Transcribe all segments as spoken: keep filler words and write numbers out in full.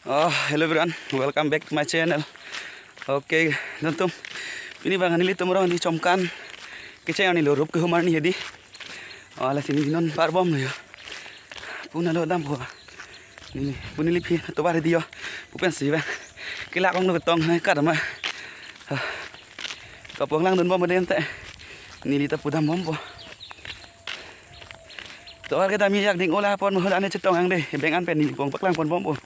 Oh, hello everyone, welcome back to my channel. Okay, nontum, pini abang nelitum arong di Chomkan kecheng arni lo, rup kehumar ni hedi. Oh, lasi neli non parbomlo yo. Puna lo dampo. Neli, pu neli aphi tovar hedi yo. Pu pensi abang kelak ong lo ketong hai kadama. Ah. Kapanglang dunbom aden te. Neli ta pudambompo. Tovar kedam ajak ding ola pon mo, hala ne chetong ang de. Beng an pen neli pong paklang ponbompo.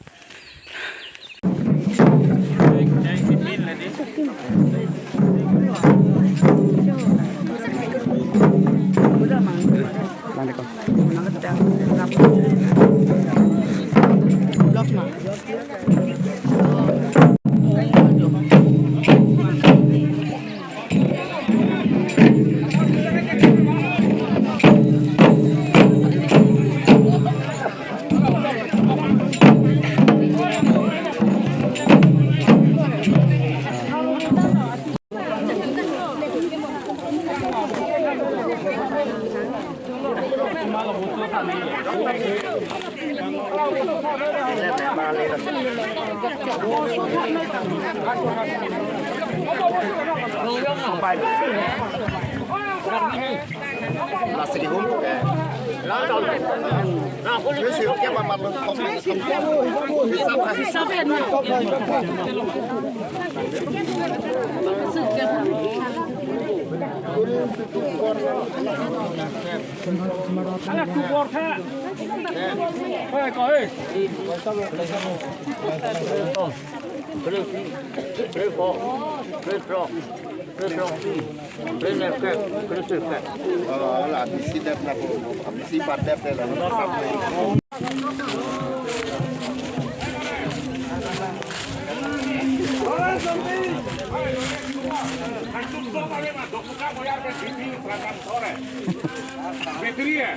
Bhitri hai,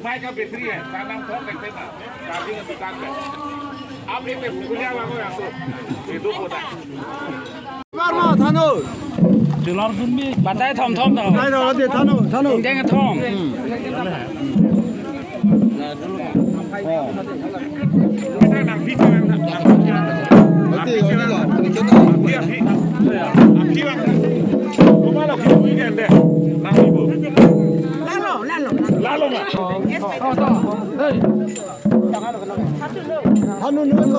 mic ka bhitri hai, tanam thok ekte ma, charging dukan pe. Aap ek punya lago yato, hidup hoda. Barma thano. Batai thom thom thom. Batai thom thom thano, thano. Ingdeng thom. Lalo, lalo. Lalo ma. Hey. Thanu nu ko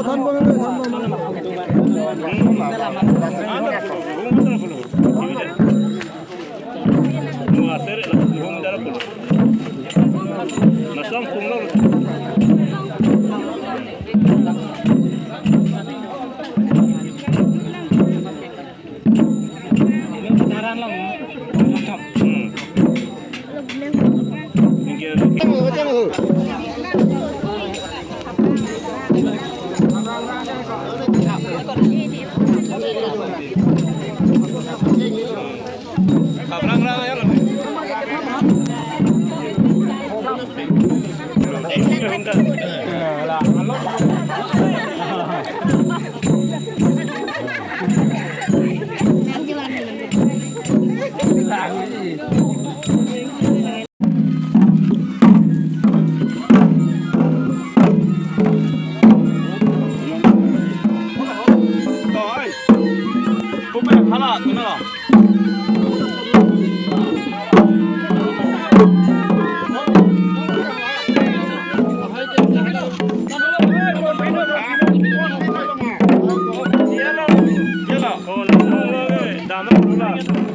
than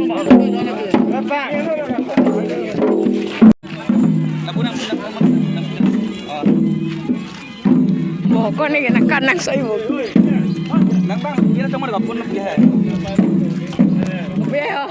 bang, than bang. Bokon ni na kan nang soi bo. Nang bang, kira cuma dua pun lebih hai. Be ho.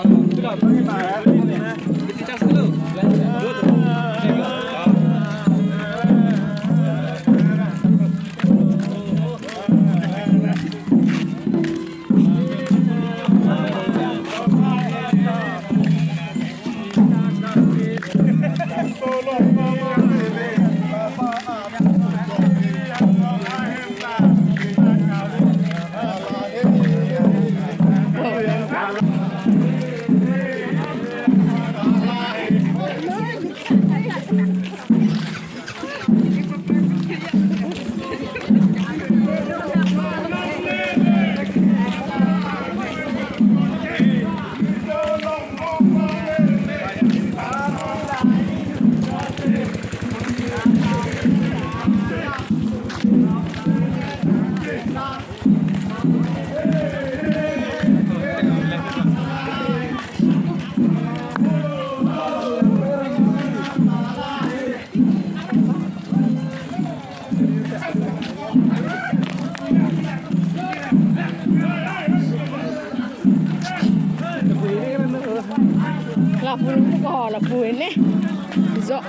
Lapu ko lapu ini. Zo.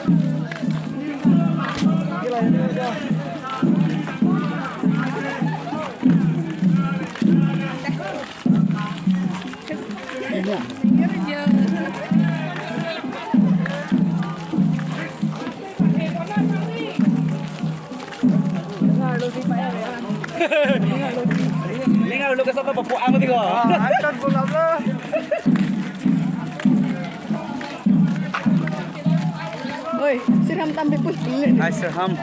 Ning arlo ke sapa papu ang tiko. Ah, anton bola bro. Oi, sirham tam bipul. Ai sirham.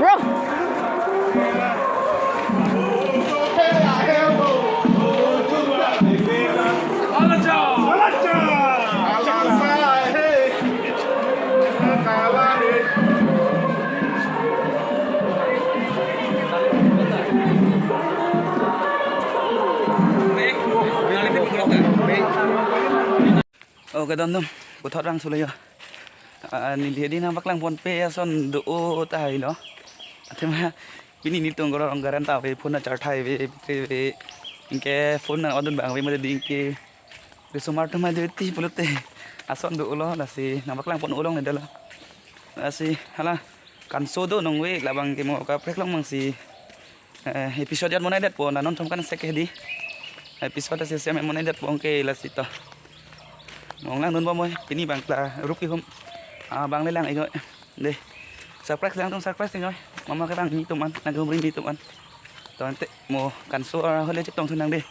Bro. Oh, kedam dam, puthot rang sulo yo. Ah, neli hedi nangpaklang ponpe ason do-o tahai lo. Athema pini nelitum korong garan ta ave, phone na charge thai ave, battery ave. Anke phone na odun bang ave mate ding ke. Risomar atum aduti pulote ason do-o lo, lasi nangpaklang pon-o longle dala. Lasi hala kanso do nong ave, labang ke mo kaprek long mangsi, eh, episode jat monai det po, na non thom kan sek hedi. Episode asi sem monai det po ke lasi to. Mong langdun bom oi, pini bang kla rup kehum. Ah, bang le lang ego. De. Surprise lang tum surprise oi. Mama ke bang ni tum an, nang humri ni tum an. To ante mo kanso, ah, hole chetong thunang de.